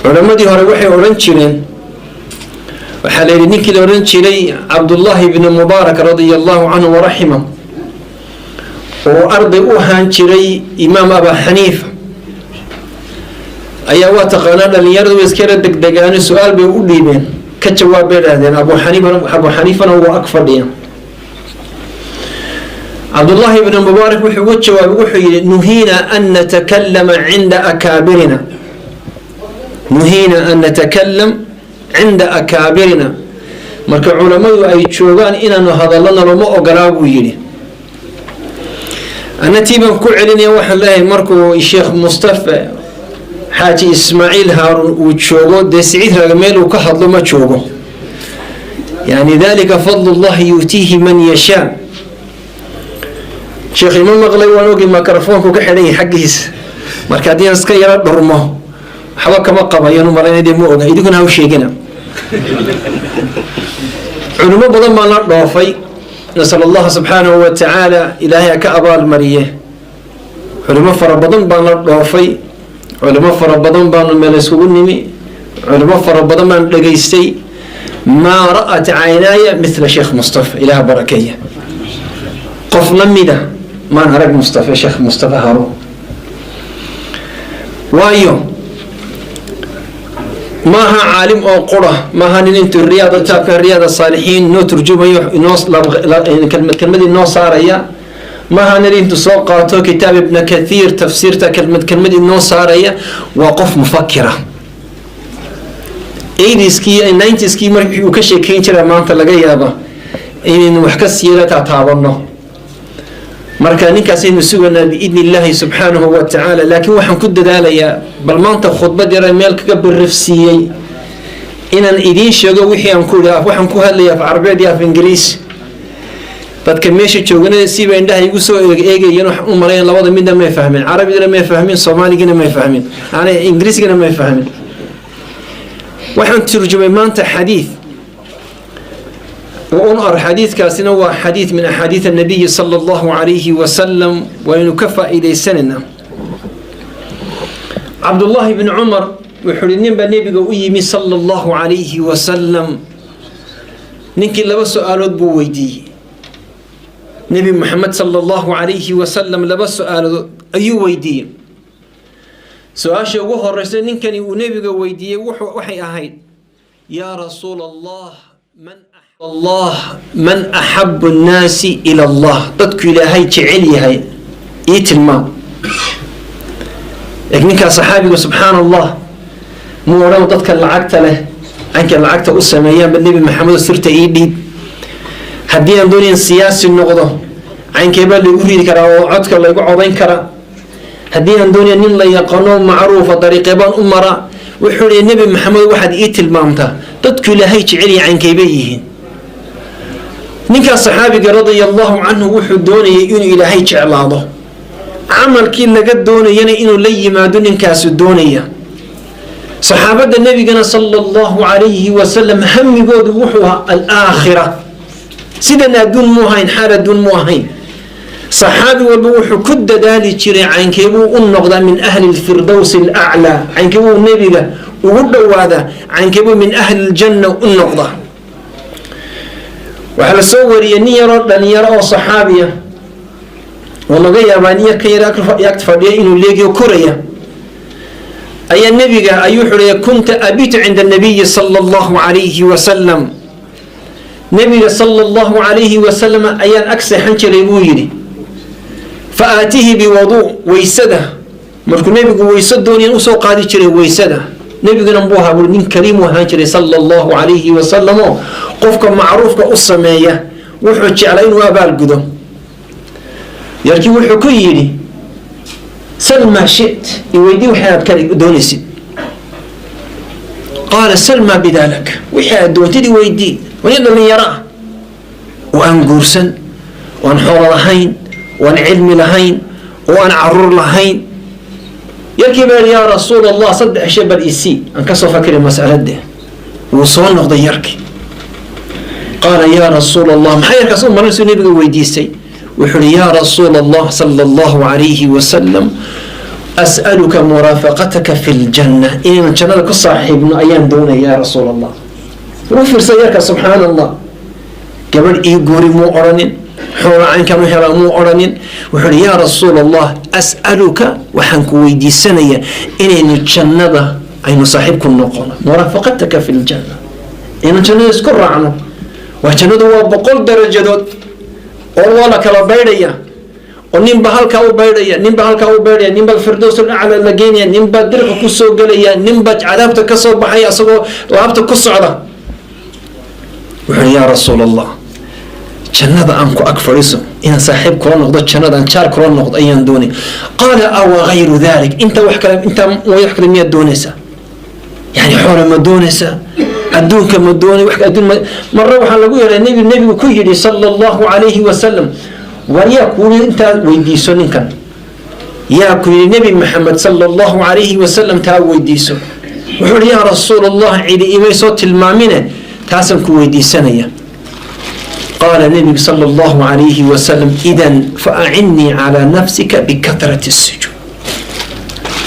Culammadii hore waxay odhan jireen, waxaa la yidhi, ninkii la odhan jiray Cabdullaahi ibni Mubaarak, radia Allahu canhu waraxima, oo arday u ahaan jiray Imaam Abaa Xaniifa, ayaa, waa taqaanaa, dhalinyaradu way iska yara degdegaano, su-aal bay u dhiibeen, ka jawaab bay dhahdeen. Abu Xaniifa, Abu Xaniifana waa ag fadhiya. Cabdullaahi ibni Mubaarak wuxuu uga jawaabay, wuxuu yidhi: "Nuhiina an natakalama cinda akaabirina, nuhiina an natakalam cinda akaabirina." Marka culammadu ay joogaan inaanu hadallana loma ogolaa, buu yidhi. Ana tii baan ku celinaya. Waxaan leeyahay, markuu Sheekh Mustafa Xaaji Ismaaciil Haarun uu joogo, dee Siciid Raaga meel uu ka hadlo ma joogo. Yani dalika fadl Llahi yuutiihi man yashaa. Sheekh ima maqlay, waan ogi, microfoonku ka xidhan yahay xaggiisa. Marka haddii aan iska yaro dhurmo, waxba kama qabayan u malaynaya, dee ma oga, idinkuna ha u sheegina. Culimo badan baan la dhoofay, nasal Allaha subxaanahu wa tacaala, Ilaahay ha ka abaalmariye. Culimo fara badan baan la dhoofay, culimo fara badan baanu meel iskugu nimi, culimo fara badan baan dhegaystay. Maa ra'at caynaaya mithla Sheekh Mustafa, Ilaah barakeeya. Qof la mida maan arag Mustafa, Sheekh Mustafa Haruun. Waayo, maaha caalim oo qura, maaha nin intuu riyaada, kitaabka Riyaad Saalixiin inoo turjumayo, inoo kelmad kelmad inoo saaraya, maaha nin intuu soo qaato kitaab Ibna Kathiir tafsiirta kelmad kelmad inoo saaraya. Waa qof mufakira. 80skii, 90skii markii uu ka sheekeyn jira, maanta laga yaaba inaynu wax ka siira taataabano. Marka ninkaasaynu suganaa biidni Illaahi subxaanahu wa tacaala. Laakiin waxaan ku dadaalayaa bal maanta khudbad yara meel kaga birifsiiyey inaan idiin sheego wixii aan ku idhi. Waxaan ku hadlaya af Carabeed iyo af Ingiriis. Dadka meesha joogana siba indhaha igu soo eegayeen. Waxaan u malayn labada midna may fahmin, Carabigana may fahmin, Soomaaligana may fahmin, yani Ingiriisigana may fahmin. Waxaan turjumay maanta xadiid un ar xadiidkaasina waa xadiid min axaadiid الnabiyi sala Allahu alayhi wasalam, waynu ka faa'iidaysanayna. Cabdullaahi bn Cumar wuxuu uhi: nin baa Nebiga u yimi sala Allahu alayhi wasalam. Ninkii laba su-aalood buu weydiiyey Nebi Maxamed sala Allahu alayhi wasalam. Laba su-aalood ayuu weydiiyey. Su-aasha ugu horeysa ninkani uu Nebiga weydiiyey wuxuu waxay ahayd: "Yaa Rasuul Allah, man Allah, man axabu nnaasi ila Allah?" Dadku Ilaahay jecel yahay ii tilmaam. Eeg ninkaa saxaabiga, subxaana Allah, muu odhan dadka lacagta leh, cankay lacagta u sameeyaanba Nebi Maxamedo sirta ii dhiib. Haddii aan doonayan siyaasi noqdo, caynkeebaa laygu ridi karaa oo codka laygu codayn karaa? Haddii aan doonaya nin la yaqaano macruufa, dariiqee baan u maraa? Wuxuu ihi: "Nebi Maxamed, waxaad ii tilmaamtaa dadku Ilaahay jecel yahay caynkeybay yihiin." Ninkaas saxaabiga, radia Allahu canhu, wuxuu doonayay inuu Ilaahay jeclaado, camalkii laga doonayana inuu la yimaado ninkaasu doonaya. Saxaabadda Nebigana sala Allahu calayhi wasalam hamigoodu wuxuu ahaa alaakhira. Sidan adduun mu ahayn, xaal adduun mu ahayn. Saxaabi walba wuxuu ku dadaali jiray caynkeebuu u noqdaa min ahli lfirdowsi alaclaa, caynkeebuu Nebiga ugu dhowaadaa, caynkeebuu min ahli ljanna u noqdaa. Waxaa la soo wariyey nin yaroo dhalinyaro oo saxaabiya, oo laga yaabaa nin ka yar agt fadhiya inuu leegiyo koraya, ayaa Nebiga ayuu wuxuu: "Kunta abitu cinda nabiyi sala Allahu calayhi wasalam." Nebiga sala Allahu calayhi wasalam ayaan ag seexan jiray, buu yidhi. "Fa aatihi biwuduu," weysada markuu Nebigu weyso doonayan usoo qaadi jiray weysada. Nebiguna buu ahaa, bui, nin kariimuu ahaan jiray sala Allahu calayhi wasalam, oo qofka macruufka u sameeya wuxuu jeclaa inuu abaalgudo. Yarkii wuxuu ku yidhi: "Sal maa shit, iweydii waxay aad ka doonaysid." "Qaala: sal maa bidaa lak," wixii aad doontid iweydii. Waa nin dhalinyaro ah oo aan guursan, oo aan xoolo lahayn, oo aan cilmi lahayn, oo aan caruur lahayn. Yarkii baa yidhi: "Yaa Rasuul Allah, 3 shay bal isii, aan kasoo fakiri mas'alade." Wuu soo noqday yarkii. "Qaala: yaa Rasuul Allah." Maxaa yarkaas u marinaysu Nebiga weydiistay? Wuxuu uhi: "Yaa Rasuul Allah sala Allahu calayhi wasalam, As'aluka muraafaqataka fi ljanna, inaynu jannada ku saaxiibno ayaan doonaya, yaa Rasuul Allah. U fiirsa yarka, subxaan Allah. Gabadh ii guuri muu odhanin, xoola caynkan u helaa muu odhanin. Wuxuu ihi: "Yaa Rasuul Allah, as'aluka, waxaan ku weydiisanayaa inaynu jannada aynu saaxiib ku noqono, muraafaqataka fi ljanna, inaynu jannada isku raacno." Waa jannadu waa 100 darajadood oo waa la kala baydhaya, oo ninba halkaa u baydhaya, ninba halkaa u baydhaya, ninba Firdows Acla la geenaya, ninba dirqa kusoo gelaya, ninba cadaabta kasoo baxaya isagoo laabta ku socda. Wuxuu: "Yaa Rasuul Allah, jannada aan ku ag fadhiiso, inaan saaxiib kula noqdo, jannada aan jaar kula noqdo ayaan doonay." Qaala: "Awa gayru dalik? Inta wax kale, intaa wax kale miyaad doonaysaa? Yani xoola ma doonaysaa? Adduunka ma doonay? Wax adduun ma?" Marre waxaa lagu yeeray nebigu ku yidhi, sala Allahu calayhi wasalam: "War yaa kuuli intaa weydiiso ninkan? Yaa ku yidhi Nebi Maxamed sala Allahu calayhi wasalam taa weydiiso?" Wuxuu ihi: "Yaa Rasuul Allah, cidi imay soo tilmaamine, taasaan ku weydiisanaya." Qaala nebigu sala Allahu calayhi wasalam: "Idan fa acinnii calaa nafsika bikatrati sujuud."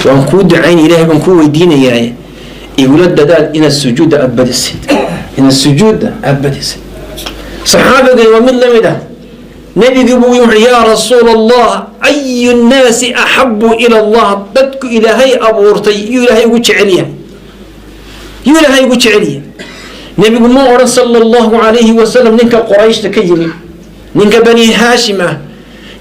Waan kuu ducayn, Ilahay baan kuu weydiinayaa, igula dadaal inaad sujuudda aada badisid, inaad sujuudda aada badisid. Saxaabigani waa mid lamid ah. Nebigii buu wuxuu: "Yaa Rasuul Allah, ayu nnaasi axabu ila Allah? Dadku Ilaahay abuurtay yuu Ilaahay ugu jecel yahay? Yuu Ilaahay ugu jecel yahay?" Nebigu ma odhan, sala Allahu calayhi wasalam, ninka Qorayshta ka yimi, ninka Bani Haashim ah,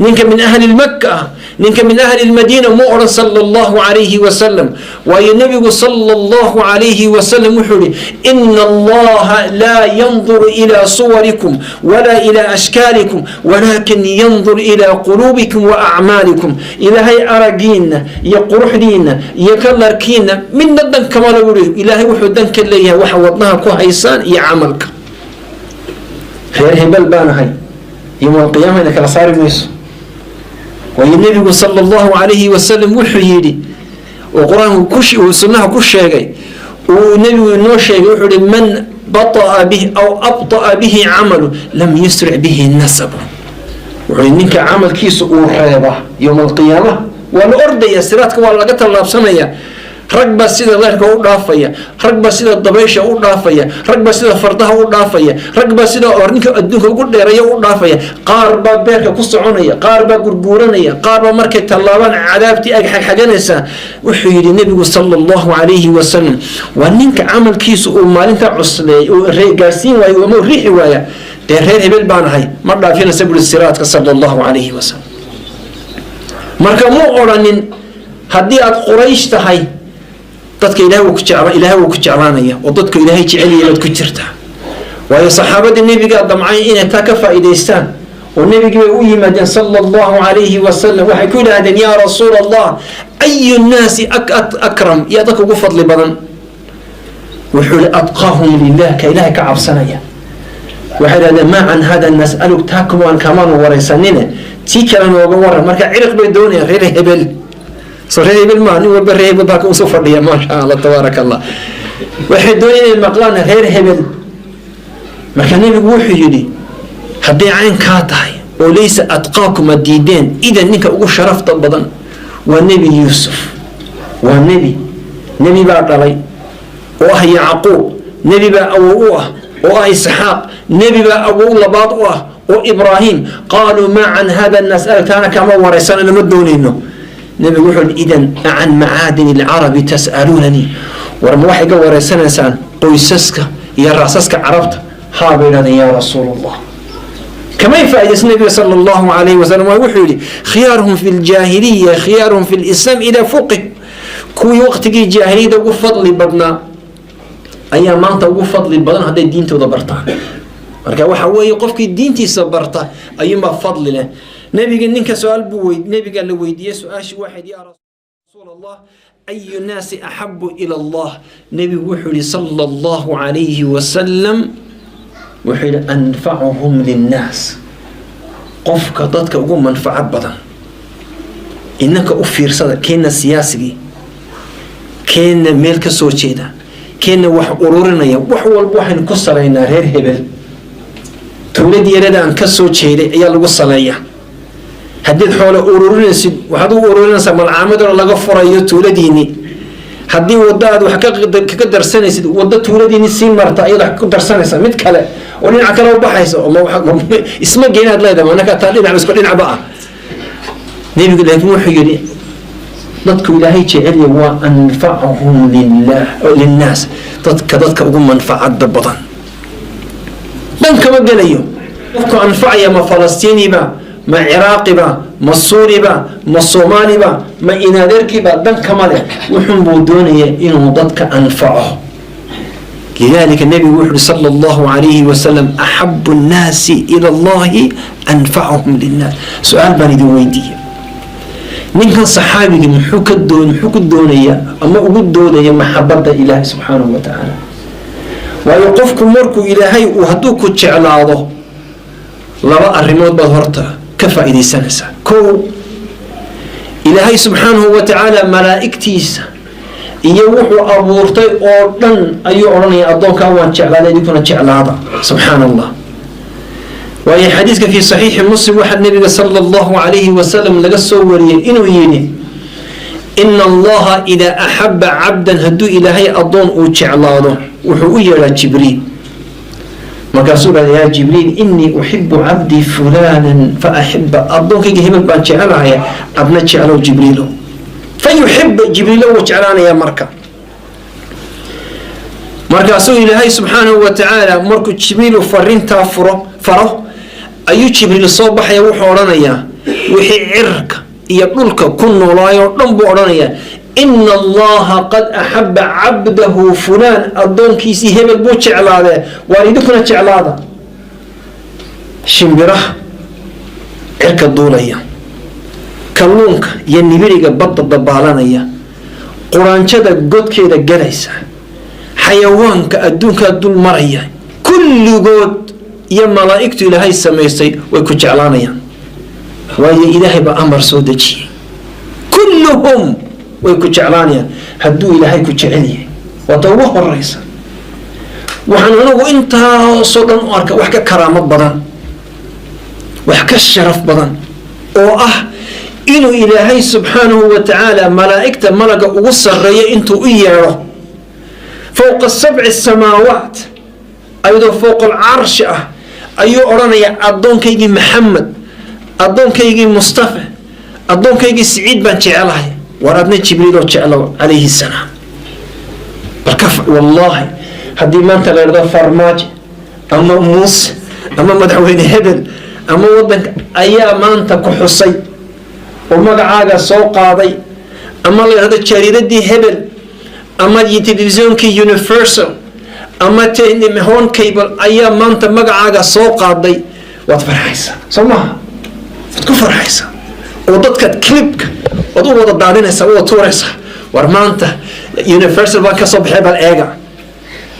ninka min ahli Lmakka ah, ninka min ahli Lmadiina, mu odhan, sala Allahu calayhi wasalam. Waayo nebigu sala Allahu calayhi wasalam wuxuu ihi: "Ina Allaha laa yanduru ilaa suwarikum walaa ilaa ashkaalikum, walaakin yandur ilaa quluubikum wa acmaalikum." Ilaahay aragiina iyo quruxdiina iyo kalarkiina midna dan kama lagu uri. Ilaahay wuxuu dan ka leeyahay waxa wadnaha ku haysaan iyo camalka. Reer hebel baanahay yowma alqiyaama ina kala saari mayso. Waayo nebigu sala Allahu calayhi wasalam wuxuu yidhi, oo Qur-aanku ku sunnaha ku sheegay, uu nebigu inoo sheegay, wuxuu yihi: "Man bata'a bihi aw abta'a bihi camalu lam yusric bihi nasabu." Wuxuu yihi: ninka camalkiisa uu reeba yowma alqiyaama waa la ordaya, siraadka waa laga tallaabsanaya. Rag baa sida leerka u dhaafaya, rag baa sida dabaysha u dhaafaya, rag baa sida fardaha u dhaafaya, rag baa sida ninka adduunka ugu dheeraya u dhaafaya, qaar baa beerka ku soconaya, qaar baa gurguuranaya, qaar baa markay tallaabaan cadaabtii ag xagxaganaysaa. Wuxuu yidhi nebigu sala Allahu calayhi wasalam: waa ninka camalkiisu uu maalinta cusleey uu gaarsiin waayo ama riixi waaya, dee reer hebel baan ahay ma dhaafinaysa, buri siraadka, sala Allahu calayhi wasalam. Marka mu odhanin haddii aad Quraysh tahay dadka Ilahay wuu ku jecla, Ilahay wuu ku jeclaanaya oo dadku Ilaahay jecelyahay baad ku jirtaa. Waayo saxaabadii nebigaa damcay inay taa ka faa'iidaystaan, oo nebigii bay u yimaadeen, sala Allahu calayhi wasalam. Waxay ku yidhaahdeen: "Yaa Rasuul Allah, ayu nnaasi akram? Yaa dadka ugu fadli badan?" Wuxuu yihi: "Atqaahum lilah, ka Ilahay ka cabsanaya." Waxay idhahdeen: "Maa can hada nas'aluk, taa kuwaan kamaanu waraysanine, tii kale nooga waran." Marka ciriq bay doonayaan, reer hebel. So reer hebel maaha, nin walba reer hebel baa usoo fadhiya, maasha Allah, tabaaraka Allah. Waxay doonayaan inay maqlaan reer hebel. Marka nebigu wuxuu yidhi: "Hadday caynkaa tahay oo laysa atqaakum ad diideen, idan ninka ugu sharafta badan waa Nebi Yuusuf. Waa nebi, nebi baa dhalay oo ah Yacquub, nebi baa awow u ah oo ah Isxaaq, nebi baa awow labaad u ah oo Ibraahim." Qaaluu: "Maa can hada nas'al?" Taana kama waraysana, lama doonayno. Nebigu wuxuu ihi: "Idan acan macaadini alcarabi tas'aluunanii? War ma waxay ga wareysanaysaan qoysaska iyo raasaska Carabta?" "Haa," bay idhahdeen, "yaa Rasuul Allah." Kamay faa'iidaysan nabiga sala Allahu calayhi wasalam. Waa wuxuu yidhi: "Khiyaaruhum fi ljaahiliya khiyaaruhum fi lislaam idaa fuqih." Kuwii waqtigii jaahiliyada ugu fadli badnaa ayaa maanta ugu fadli badan hadday diintooda bartaan. Marka waxa weeye qofkii diintiisa barta ayuunbaa fadli leh. Nebiga ninka su-aal buu wey nebiga la weydiiyey. Su-aashii waxayd: "Yaa Rasuul Allah, ayu nnaasi axabu ila Allah?" Nebigu wuxuu yihi, sala Allahu calayhi wasalam, wuxuu yihi: "Anfacuhum linnaas," qofka dadka ugu manfacad badan. Inanka u fiirsada, keenna siyaasigii, keenna meel ka soo jeeda, keenna wax ururinaya, wax walba waxaynu ku salaynaa reer hebel. Tuuladii yarada aan ka soo jeeday ayaa lagu saleeya. Haddiid xoolo ururinaysid, waxaad u ururinaysaa malcaamadoo laga furayo tuuladiini. Haddii waddo aad wax kaga darsanaysid, waddo tuuladiini sii marta ayaad wax ku darsanaysaa, mid kale oo dhinaca kale u baxaysa isma geenaad leedahay, manaka taa dhinac isku dhinacba ah. Nebigu laakiin wuxuu yidhi, dadku Ilaahay jecelya waa anfacuhum lilah linnaas, dadka ugu manfacada badan. Dhan kama gelayo qofku anfacaya, ma Falastiiniba, ma Ciraaqiba, ma Suuriba, ma Soomaaliba, ma inadeerkiiba, dan kama leh. Wuxun buu doonaya inuu dadka anfaco. Lidalika nebigu wuxu uhi sala Allahu calayhi wasalam: "Axabu nnaasi ila Allahi anfacuhum linnaas." Su-aal baan idin weydiiya: ninkan saxaabigii muxuu ku doonaya ama ugu doodaya maxabadda Ilaahay subxaanahu wa tacaala? Waayo, qofku markuu Ilaahay uu hadduu ku jeclaado, laba arrimood baad horta ka faa'iidaysanaysaa. Kow, Ilaahay subxaanahu wa tacaala malaa'igtiisa iyo wuxuu abuurtay oo dhan ayuu odhanaya: "Addoonkaa waan jeclaaday, idinkuna jeclaada." Subxaana Allah. Waayo, xadiiska fii Saxiixi Muslim waxaa nabiga sala Allahu calayhi wasalam laga soo wariyey inuu yidhi: "Ina Allaha idaa axaba cabdan," hadduu Ilaahay addoon uu jeclaado, wuxuu u yeedhaa Jibriil. Markaasuu dhahda: "Yaa Jibriil, inii uxibu cabdii fulanan fa axiba." Addoonkayga hebel baan jecelahaya, adna jeclow, Jibriilo. Fa yuxib, Jibriilo wuu jeclaanayaa. Markaasuu Ilaahay subxaanahu wa tacaala markuu Jibriilu farintaa furo faro, ayuu Jibriil soo baxaya. Wuxuu odhanayaa wixii cirka iyo dhulka ku noolaayoo dhan buu odhanayaa: "Ina Allaha qad axaba cabdahu fulaan." Addoonkiisii hebel buu jeclaadee, waar idinkuna jeclaada. Shimbiraha cirka duulaya, kalluunka iyo nibiriga badda dabaalanaya, quraanjada godkeeda galaysa, xayawaanka adduunkaa dul maraya, kulligood iyo malaa'igtu Ilaahay samaystay way ku jeclaanayaan. Waayo, Ilaahay baa amar soo dejiyey. Kulluhum way ku jeclaanayaan hadduu Ilaahay ku jecel yahay. Waata ugu horeysa. Waxaan anigu intaasoo dhan u arka wax ka karaamo badan, wax ka sharaf badan, oo ah inuu Ilaahay subxaanahu wa tacaala malaa'igta malaga ugu sarreeyo intuu u yeedho fowqa sabci samaawaat, ayadoo fowqa alcarshi ah, ayuu odhanayaa: "Addoonkaygii Maxamed, addoonkaygii Mustafa, addoonkaygii Siciid baan jecelahay, war adna Jibriiloo jeclow," calayhi salaam. Balka wallaahi, haddii maanta la idhahdo Farmaajo ama Muuse ama madaxweyne hebel ama wadanka ayaa maanta ku xusay oo magacaaga soo qaaday, ama la yidhahdo jariiradii hebel ama telefisyonkii Universal ama Horn Cable ayaa maanta magacaaga soo qaaday, waad farxaysaa, soo maha? Waad ku farxaysaa oo dadkaad clipka waad u wada daadinaysaa, u wada tuuraysaa: "War maanta Universal baan kasoo baxay, bal eega."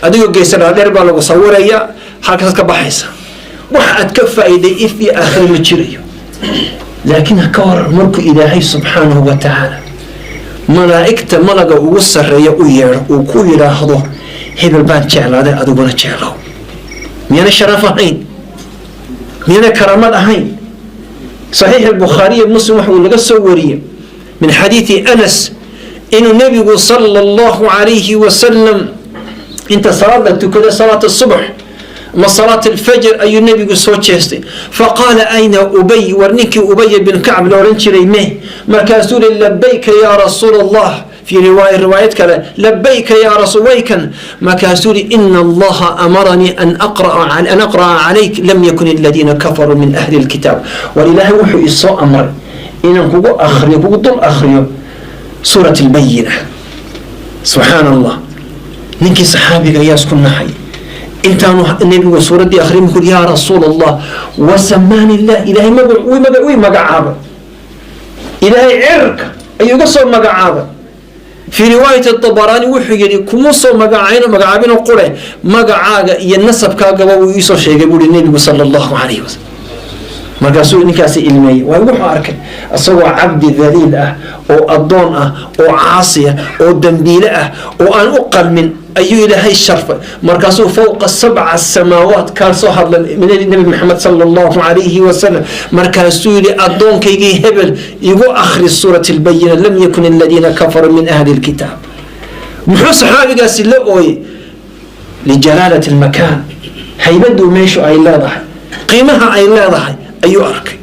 Adigoo geysa dhaadheer baa lagu sawiraya, halkaasaad ka baxaysa. Wax aad ka faa'iiday if iyo aakhira ma jirayo. Laakiin ha ka waran markuu Ilaahay subxaanahu wa tacaala malaa'igta malaga ugu sarreeya u yeedho, uu ku yidhaahdo: "Hebel baan jeclaaday, adiguna jeclow"? Miyana sharaf ahayn? Miyana karaamad ahayn? Saxiix Albukhaariyo Muslim waxa uu laga soo wariyey min xadiidi Anas inuu nebigu sala Allahu calayhi wasalam inta salaada tukada, salaat subx ama salaat alfajr, ayuu nebigu soo jeestay. Faqaala: "Ayna Ubay?" War ninkii Ubaya bin Kacb la odhan jiray me? Markaasuu li: "Labayka yaa Rasuul Allah." Fii riwaaya, riwaayad kale: "Labayka yaa rasuul waykan." Markaasuu li: "Ina Allaha amaranii an aqra'a calayk 'lam yakun aladiina kafaruu min ahli lkitaab.'" War Ilaahay wuxuu isoo amray inaan kugu akriyo, kugu dul akriyo suurat Albayina. Subxaan Allah, ninkii saxaabiga ayaa isku naxay. Intaanu nebigu suuraddii akhriyin ku: "Yaa Rasuul Allah, wasamaani illah." Ilaahay magac magacaabay, Ilaahay cirka ayuu iga soo magacaabay. Fii riwaayati Dabaraani wuxuu yidhi: "Kuma soo magacayn magacaabino qure, magacaaga iyo nasabkaagaba wuu iisoo sheegay," buuri nebigu sala Allahu calayhi wasalam. Markaasuu ninkaasi ilmeeyey. Waay wuxuu arkay isagoo cabdi daliil ah oo addoon ah oo caasi ah oo dambiile ah oo aan u qalmin ayuu Ilaahay sharfay. Markaasuu fowqa sabca samaawaat kaa soo hadlay Nebi Maxamed sala Allahu calayhi wasalam. Markaasuu yidhi: "Addoonkaygii hebel, igu akhri suurat Albayina, lam yakun aladiina kafaruu min ahli lkitaab." Muxuu saxaabigaasi la ooyey? Lijalaalati almakaan, haybaduu meeshu ay leedahay, qiimaha ay leedahay ayuu arkay.